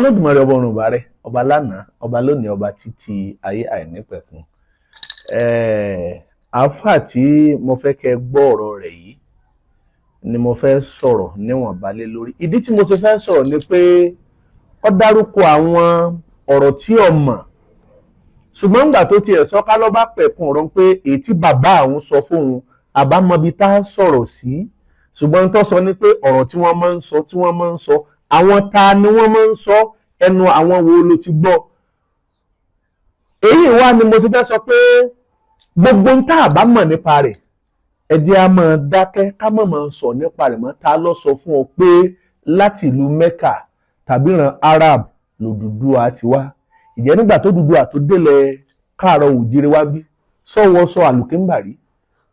Olódùmarè ọba ọ̀run ìbàrẹ̀, ọba lánàá, ọba lónìí, ọba títí ayé àìnípẹ̀kun. Àáfàá tí mo fẹ́ kẹ́ gbọ́ ọ̀rọ̀ rẹ̀ yìí ni mo fẹ́ sọ̀rọ̀ níwọ̀nba lé lórí. Ìdí tí mo ṣe fẹ́ sọ̀rọ̀ ni pé ó dárúkọ àwọn ọ̀rọ̀ tí ó mọ̀, ṣùgbọ́n ńgbà tó tiẹ̀ sọ ká lọ́ bá pẹ̀kun ọ̀rọ̀ pé èyí tí bàbá àwọn sọ fóun àbámọ̀bí tá a sọ̀rọ̀ sí, ṣùgbọ́n tó sọ ni pé ọ̀rọ̀ tí wọ́n máa ń sọ, tí wọ́n máa ń sọ, àwọn ta ni wọ́n máa ń sọ, ẹnu àwọn wo ló ti gbọ́? Èyí wá ni mo ṣe fẹ́ sọ pé gbogbo ń tá a bá mọ̀ nípa rẹ̀, ẹ jẹ́ á máa dákẹ́, ká má máa sọ nípa rẹ̀ mọ́. Ta ló sọ fún ọ pé láti ìlú Mecca tàbí ìran Arab l'Odùduwà ti wá? Ìjẹ́ nígbà tó Odùduwà tó délẹ̀ káàárọ̀ òjíire wá bí, sọ́wọ́ sọ àlùkìńbà rí,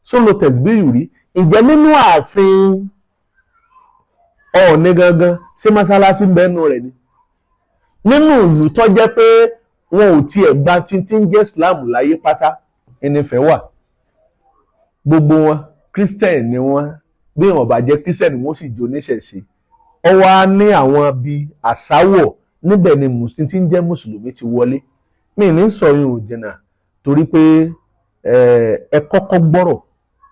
sólò tẹ̀síbíyù rí? Ǹjẹ́ nínú ààfin Ọọ̀ni gangan, ṣé mọ́sálásí ń bẹ́nu rẹ̀ ni? Nínú ìlú tó jẹ́ pé wọn ò tiẹ̀ gba títí ń jẹ́ Islam láyé pátá ẹnìfẹ́ wà, gbogbo wọn Christian ni wọ́n. Bí wọn bá jẹ́ Christian, wọ́n sì jó níṣẹ̀ṣe. Ó wá ní àwọn bíi àsáwọ̀ níbẹ̀ ni mùsùlùmí tí ń jẹ́ mùsùlùmí ti wọlé. Mi ní sọ yín ò jìnnà torí pé ẹ kọ́kọ́ gbọ́rọ̀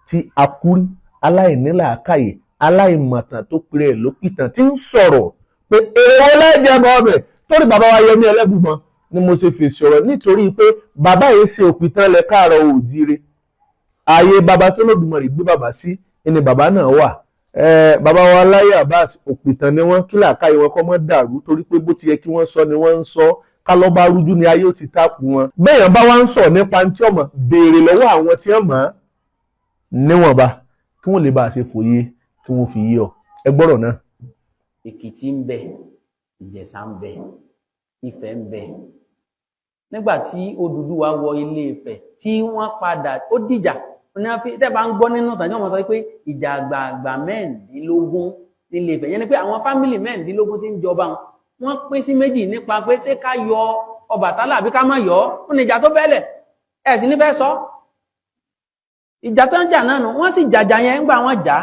tí akúrí aláìnílàákàyè aláìmọ̀tàn tó pèrè ẹ̀ lópìtàn tí ń sọ̀rọ̀ pé èrè wo lẹ́jẹ̀ bọ́ ọbẹ̀ torí bàbá wa Yẹmí Ẹlẹ́bùbọn ni mo ṣe fèsì ọ̀rọ̀, nítorí pé bàbá yìí ṣe òpìtàn lẹ káàárọ̀ òjíire. Ààyè bàbá tó Lódùmarè gbé bàbá sí ni bàbá náà wà. Bàbá wa Láyé Abbas, òpìtàn ni wọ́n. Kí làákàyè wọn kọ́ mọ́ dàrú, torí pé bó ti yẹ kí wọ́n sọ ni wọ́n ń sọ. Kálọ́ bá rújú ni ayé ò ti tákù wọn. Bẹ́ẹ̀yàn bá wá ń sọ nípa tí ọmọ béèrè lọ́wọ́ àwọn tí wọ́n mọ̀ ọ́ níwọ̀nba, kí wọ́n lè bá a ṣe fòye, kí wọ́n fi yí ọ. Ẹ gbọ́rọ̀ náà. Èkìtì ń bẹ, Ìjẹ̀ṣà ń bẹ, Ifẹ̀ ń bẹ. Nígbà tí Odùduwà wọ Ilé Ifẹ̀ tí wọ́n padà ó dìjà ní wọ́n fi tẹ́ bá ń gbọ́ nínú ìtàn tí wọ́n sọ pé ìjà àgbààgbà 16 nílé Ifẹ̀ yẹn ni pé àwọn family 16 tí ń jọba wọn, wọ́n pín sí méjì nípa pé ṣé ká yọ Ọbàtálá àbí ká má yọ ọ́. Ó ní ìjà tó bẹ́lẹ̀ ẹ̀ sì ní fẹ́ sọ ìjà tó ń jà náà nù. Wọ́n sì jàjà yẹn. Ńgbà wọ́n jà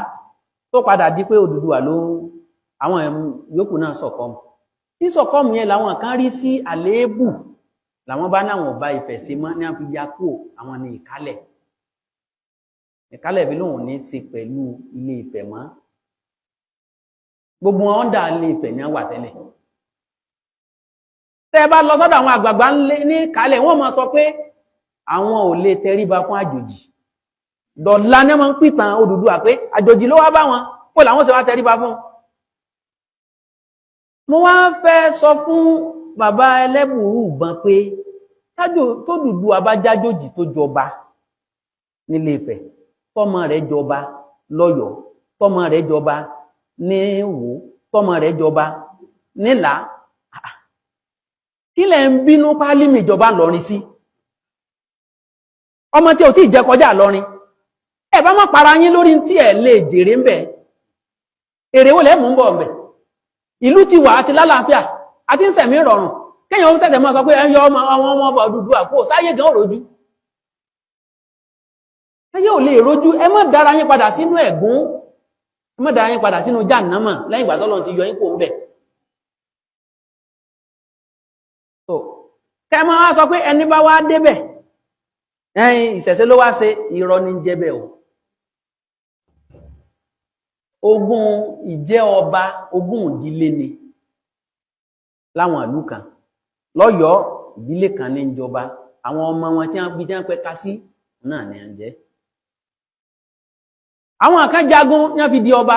tó padà di pé Odùduwà ló àwọn yòókù náà sọ̀kọ́mù tí sọ̀kọ́mù yẹn làwọn kan rí sí àléébù, làwọn bá náwọn ọba Ifẹ̀ ṣe mọ́ ní wọ́n fi ya kúò. Àwọn ní Ìkálẹ̀. Ìkálẹ̀ fi lóun ní í ṣe pẹ̀lú Ilé Ifẹ̀ mọ́. Gbogbo wọn dà Ilé Ifẹ̀ ní wà tẹ́lẹ̀. Tẹ́ ẹ bá lọ sọ́dọ̀ àwọn àgbààgbà ní Ìkálẹ̀, wọ́n máa sọ pé àwọn ò lè tẹríba fún àjòjì. Dọ̀la ní wọ́n máa ń pìtàn Odùduwà pé àjòjì ló wá bá wọn kó làwọn ṣe wá tẹríba fún. Mo wá fẹ́ sọ fún bàbá Ẹlẹ́bùrú ìbọn pé t'Odùduwà bá jájòjì tó jọba nílé Ifẹ̀, tọ́mọ rẹ̀ jọba lọ́yọ̀ọ́, tọ́mọ rẹ̀ jọba ní Ìwó, tọ́mọ rẹ̀ jọba nílà, kí lẹ̀ ń bínú pálímì ìjọba lọrin sí? Ọmọ tí ò tí ì jẹ kọjá lọrin, ẹ bá má para yín lórí tí ẹ lè jèrè ń bẹ. Èrè wo lẹ mú ń bọ̀ ń bẹ̀? Ìlú ti wà àti lálàáfíà àti ń sẹ̀mí rọrùn. Kéèyàn ó ṣẹ̀ṣẹ̀ máa sọ pé ẹ ń yọ ọmọ àwọn ọmọ ọba Odùduwà kó sáyé gan òrojú, ayé ò lè rojú. Ẹ má dára yín padà sínú ẹ̀gún, ẹ má dára yín padà sínú jàǹnámà lẹ́yìn ìgbà tọ́lọ́run ti yọ yín kó ń bẹ̀. Kẹ́ máa wá sọ pé ẹni bá wá débẹ̀, ẹ̀yin ìṣẹ̀ṣe ló wá ṣe, irọ́ ní jẹ́ bẹ́ẹ̀ o. Ogún ìjẹ́ ọba, ogún ìdílé ni láwọn ìlú kan. Lọ́yọ̀ọ́, ìdílé kan ní ń jọba. Àwọn ọmọ wọn tí wọ́n bí, tí wọ́n pẹ́ ká sí náà ní à ń jẹ́. Àwọn kan jagun ní wọ́n fi di ọba,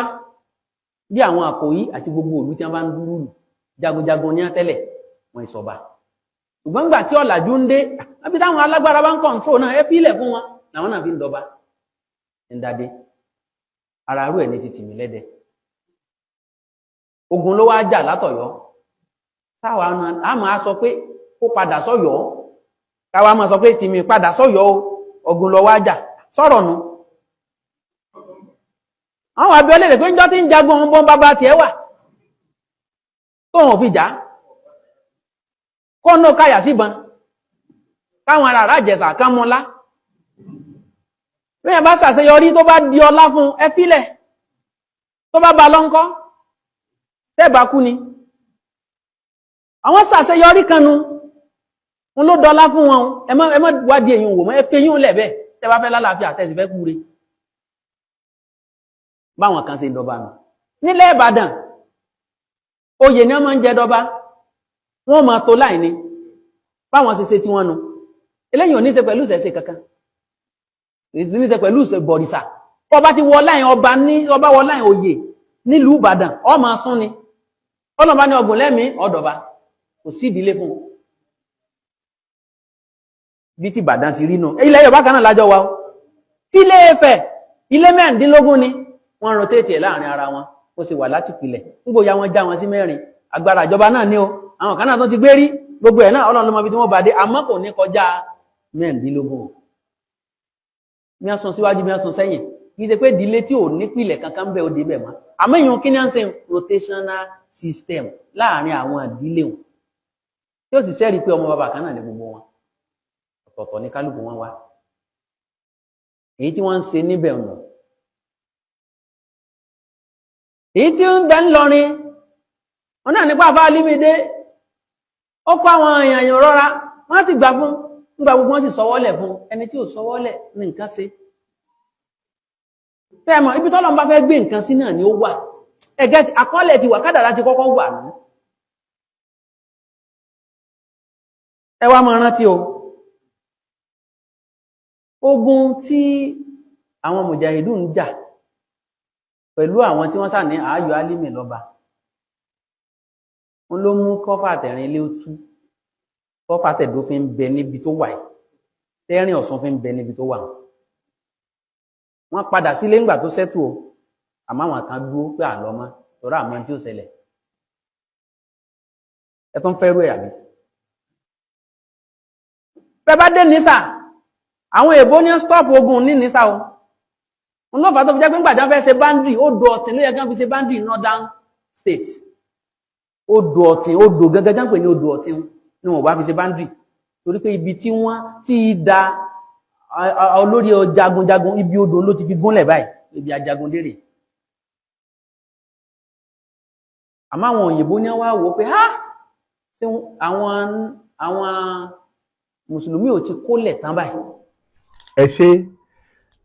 bí àwọn Àkòyí àti gbogbo ìlú tí wọ́n bá ń dúró lù. Jagunjagun ní wọ́n tẹ́lẹ̀, wọ́n ìsọba. Ṣùgbọ́n gbà tí ọ̀làjú ń dé, àbí táwọn alágbára bá ń control náà, ẹ fílẹ̀ fún wọn, làwọn náà fi ń dọba ń dádé. Ara rú ẹ̀ ní ti Tìmí Lẹ́dẹ̀. Ogun ló wá jà látọ̀yọ́. Táwa á máa sọ pé kó padà sọ́yọ́, káwa máa sọ pé Tìmí padà sọ́yọ́ o, ogun lọ wá jà sọ̀rọ̀ nu. Àwọn abíọ́lẹ̀ rẹ̀ pé ń jọ́ tí ń jagun ọ̀hún bọ́n bàbá tiẹ̀ wà tóun ò fi jà kó náà káyà síbọn káwọn ará àjẹsà kan mọ́lá. Bí yẹn bá ṣàṣeyọrí tó bá di ọlá fún ẹ fílẹ̀, tó bá ba lọ́ńkọ́ tẹ́ẹ̀bá kú ni. Àwọn ṣàṣeyọrí kan nu wọn ló dọlá fún wọn. Ẹ má wádìí èyí wò mọ́, ẹ fi eyín lẹ̀ bẹ́ẹ̀. Tẹ́ bá fẹ́ lálàáfíà, tẹ́sí fẹ́ kúre, báwọn kan ṣe ń dọba nù. Nílẹ̀ Ìbàdàn, oyè ni wọ́n máa ń jẹ dọba, wọ́n máa tó láì ní báwọn ṣe ṣe tí wọ́n nu. Eléyìí ò ní ṣe pẹ̀lú ìṣẹ̀ṣe kankan, èsì ní ṣe pẹ̀lú ìbọ̀rìṣà. Ọba ti wọ láì ọba ní ọba wọ láì oyè nílùú Ìbàdàn, ọ máa sún ni ọlọ́ba ní ọgbọ̀n lẹ́mìí ọ̀dọ̀ba, kò sí ìdílé fún un. Bí ti Ìbàdàn ti rí nù, ilẹ̀ Yorùbá kan náà lájọ wa o. Tí Ilé Ifẹ̀, ilé 16 ni wọ́n rotate ẹ̀ láàrin ara wọn. Ó sì wà láti pilẹ̀ nígbò ya, wọn já wọn sí 4. Agbára ìjọba náà ní o, àwọn kan náà tó ti gbé rí gbogbo ẹ̀ náà, Ọlọ́run ló mọ ibi tí wọ́n bá dé, àmọ́ kò ní kọjá 16. Bí wọ́n sún síwájú, bí wọ́n sún sẹ́yìn, kì í ṣe pé ìdílé tí ò nípìlẹ̀ kankan bẹ́ẹ̀ ó dé bẹ̀ mọ́. Àmọ́ ìyún kí ni à ń ṣe rotational system láàrin àwọn ìdílé wọn, tí ó sì sẹ́rí pé ọmọ bàbá kan náà ní gbogbo wọn, ọ̀tọ̀ọ̀tọ̀ ní kálukú wọn wá. Èyí tí wọ́n ń ṣe níbẹ̀ nù. Èyí tí ń bẹ ńlọrin wọn náà nípa àfa Alímídé, ó kó àwọn èèyàn èèyàn rọra, wọ́n sì gbà fún nígbà gbogbo, wọ́n sì sọwọ́lẹ̀ fún. Ẹni tí ò sọwọ́lẹ̀ ní nǹkan ṣe tẹ́ẹ̀mọ̀. Ibi tọ́lọ́run bá fẹ́ gbé nǹkan sí náà ni ó wà. Ẹ̀gẹ́ àkọọ́lẹ̀ ti wà, kádàrá ti kọ́kọ́ wà ní. Ẹ wá máa rántí o, ogun tí àwọn mùjàhídùn ń jà pẹ̀lú àwọn tí wọ́n sà ní ààyò Álímì lọ́ba, wọn ló mú kọ́fà tẹ̀rín ilé ó tú, kọ́fà tẹ̀dó fi ń bẹ níbi tó wà yìí, tẹ́rìn Ọ̀ṣun fi ń bẹ níbi tó wà. Wọ́n padà sílé ńgbà tó sẹ́tù o, àmọ́ àwọn kan dúró pé àlọ́ mọ́ torí àmọ́ tí ó ṣẹlẹ̀. Ẹ tún fẹ́ rú ẹ̀ àbí? Bẹ́ẹ̀ bá dé nísà, àwọn èèbó ní stop ogun ní nísà o. Wọn ló fà á tó fi jẹ́ pé ńgbà tí wọ́n fẹ́ ṣe boundary, odò Ọ̀tìn ló yẹ kí wọ́n fi ṣe boundary northern state. Odò Ọ̀tìn, odò gẹ́gẹ́ jẹ́ ń pè ní odò Ọ̀tìn ni wọ́n bá fi ṣe boundary, torí pé ibi tí wọ́n ti da olórí jagunjagun, ibi odò ló ti fi gúnlẹ̀ báyìí, ibi ajagun dérè. Àmọ́ àwọn òyìnbó ní wá wò ó pé ha, ṣé àwọn mùsùlùmí ò ti kólẹ̀ tán báyìí? Ẹ ṣe.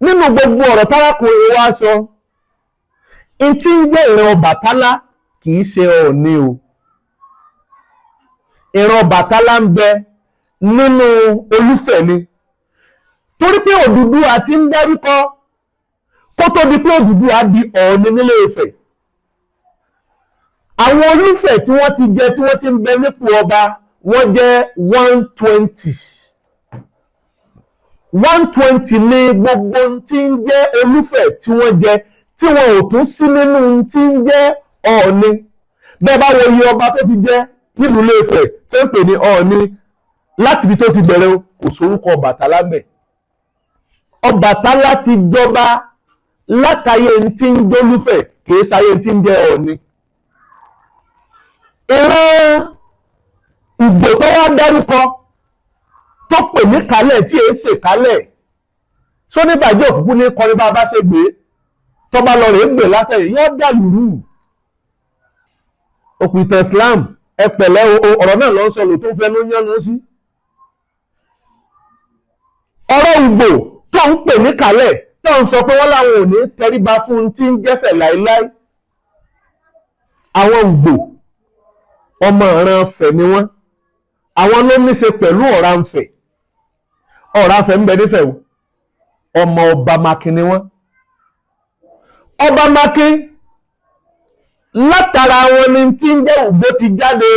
Nínú gbogbo ọ̀rọ̀ tárákùnrin wa sọ, n tí ń jẹ́ ìran Ọbàtálá kì í ṣe Ọọ̀ni o. Ìran Ọbàtálá ń bẹ nínú Olúfẹ̀ ni, torí pé Odùduwà ti ń dárúkọ kó tó di pé Odùduwà di Ọọ̀ni nílé Ifẹ̀. Àwọn Olúfẹ̀ tí wọ́n ti jẹ, tí wọ́n ti ń bẹ nípò ọba, wọ́n jẹ́ 120. 120 ní gbogbo tí ń jẹ́ Olúfẹ̀ tí wọ́n jẹ, tí wọn ò tún sí nínú tí ń jẹ́ Ọọ̀ni. Bẹ́ẹ̀ bá wo iye ọba tó ti jẹ nílùú Ilé-Ifẹ̀ tó ń pè ní Ọọ̀ni, láti ibi tó ti bẹ̀rẹ̀ o, kò sórúkọ Ọbàtálá ńbẹ̀. Ọbàtálá ti jọba látàyè tí ń jólúfẹ̀, kìí sáyé tí ń jẹ́ Ọọ̀ni. Ìran Ìgbò tó wá dárúkọ, tó pè ní kálẹ̀ tí èé sè kálẹ̀ sóníbàjẹ́ òkùnkùn ní kọrin, bá a bá ṣe gbé tó bá lọ rèé gbè látẹ̀yìn, yóò dàlúrú òpìtàn Islam. Ẹ pẹ̀lẹ́ o, ọ̀rọ̀ náà ló ń sọ lò tó ń fẹ́ ló ń yánu sí. Ọ̀rọ̀ Ìgbò tó ń pè ní kálẹ̀, tó ń sọ pé wọ́n láwọn ò ní tẹríba fún un tí ń jẹ́fẹ̀ láéláé, àwọn Ìgbò ọmọ ìran Ifẹ̀ ni wọ́n. Àwọn ló ní ṣe pẹ̀lú Ọ̀rànfẹ̀. Ọ̀rànfẹ̀ ń bẹ nífẹ̀ẹ́ o. Ọmọ ọba Makin ni wọ́n. Ọba Makin, látara wọn ni tí ń jẹ́ Ògbó ti jáde.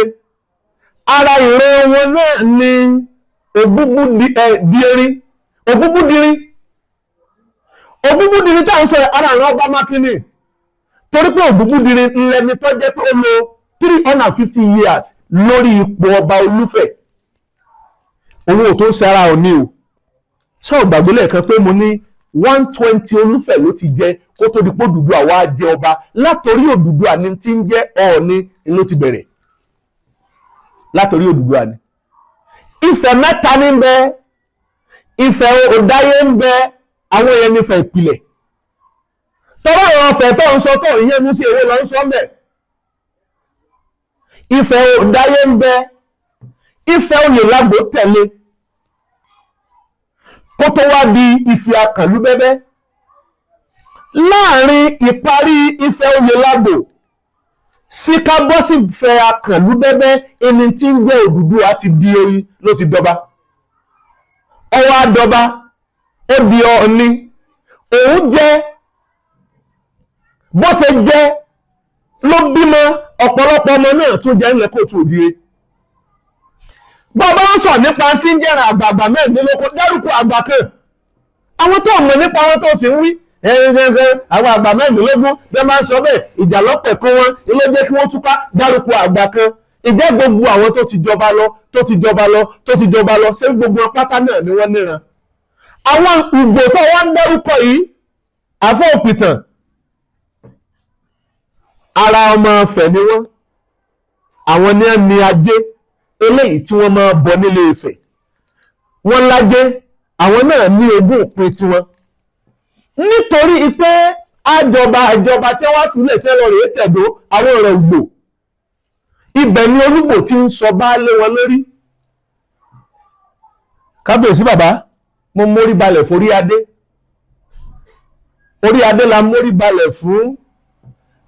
Ara ìran wọn náà ni Ògúngbùdírin. Ògúngbùdírin, Ògúngbùdírin tá à ń sọ, ara ìran ọba Makin ni, torí pé Ògúngbùdírin ńlẹni tó jẹ́ pé ó lò 350 years lórí ipò ọba Olúfẹ̀. Òun ò tó ń ṣe ara òní o. Ṣé ò gbàgbé lẹ́ẹ̀kan pé mo ní 120 Olúfẹ̀ ló ti jẹ kó tó di pé Odùduwà wá jẹ ọba? Látòrí Odùduwà ni tí ń jẹ́ Ọọ̀ni ló ti bẹ̀rẹ̀, látòrí Odùduwà ni. Ifẹ̀ mẹ́ta ní bẹ. Ifẹ̀ Òdáyé ń bẹ, àwọn èèyàn nífẹ̀ẹ́ ìpìlẹ̀ tọ́lá. Àwọn ọ̀fẹ́ tó ń sọ tó ń yẹnu sí, ewé lọ ń sọ mbẹ̀. Ifẹ̀ Òdáyé ń bẹ, Ifẹ̀ Oyèlágbò tẹ̀lé, kó tó wá di Ifẹ̀ Akànlúbẹ́bẹ́. Láàrin ìparí Ifẹ̀ Oyèlágbò sí ká bọ́ sí Ifẹ̀ Akànlúbẹ́bẹ́, ẹni tí ń gbé Odùduwà ti di oyin ló ti dọba. Ọwọ́ àdọba, ó di Ọọ̀ni. Òun jẹ́ bó ṣe jẹ́ ló bímọ, ọ̀pọ̀lọpọ̀ ọmọ náà tún jẹ́ ńlẹ̀ kóòtù òdìire. Bàbá ń sọ nípa tí ń jẹ́ràn àgbààgbà mẹ́rìndínlógún, dárúkọ àgbà kan. Àwọn tó mọ̀ nípa wọn tó sì ń wí ẹ̀ẹ́dẹ́gbẹ́ àwọn àgbà mẹ́rìndínlógún bẹ́ẹ̀ máa ń sọ bẹ́ẹ̀, ìjà lọ́pẹ̀ kún wọn ilé jẹ́ kí wọ́n túká. Dárúkọ àgbà kan. Ìjẹ́ gbogbo àwọn tó ti jọba lọ, tó ti jọba lọ, tó ti jọba lọ, ṣé gbogbo wọn pátá náà ni wọ́n níran? Àwọn Ìgbò tó wọ́n ń dárúkọ yìí, àfọ́ òpìtàn, ara ọmọ Ifẹ̀ ni wọ́n. Àwọn ní ẹni ajé eléyìí tí wọ́n máa bọ nílé Ifẹ̀. Wọ́n lájé, àwọn náà ní ogún òpin tiwọn, nítorí pé àjọba àjọba tí wọ́n fìlẹ̀ tí wọ́n lọ rèé tẹ̀dó àwọn ọ̀rọ̀ Ìgbò, ibẹ̀ ni Olúgbò ti ń sọ baálé wọn lórí. Kábíyèsí bàbá, mo mórí balẹ̀ forí adé, orí adé la mórí balẹ̀ fún.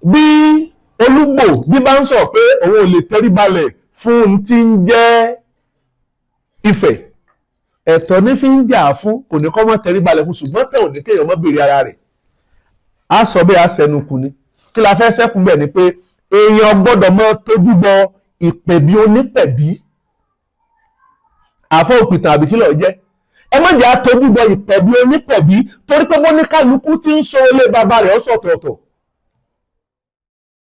Bí Olúgbò bí bá ń sọ pé òun ò lè tẹrí balẹ̀ fún un tí ń jẹ́ Ifẹ̀, ẹ̀tọ́ ní fi ń jà fún, kò ní kọ́ mọ́ tẹrí balẹ̀ fún, ṣùgbọ́n tẹ̀ ò ní kéèyàn mọ́ béèrè ara rẹ̀. Á sọ bẹ́ẹ̀, á sẹnu kù ni. Kí la fẹ́ sẹ́kù bẹ̀ ni pé èèyàn gbọ́dọ̀ mọ́ tójú bọ ìpẹ̀bí onípẹ̀bí. Àfọ́ òpìtàn àbí kílọ̀ jẹ́, ẹ má jẹ́ àtọ́jú bọ ìpẹ̀bí onípẹ̀bí, torí pé bóníkálukú tí ń sọ ilé bàbá rẹ̀ ọ̀sọ̀tọ̀ọ̀tọ̀.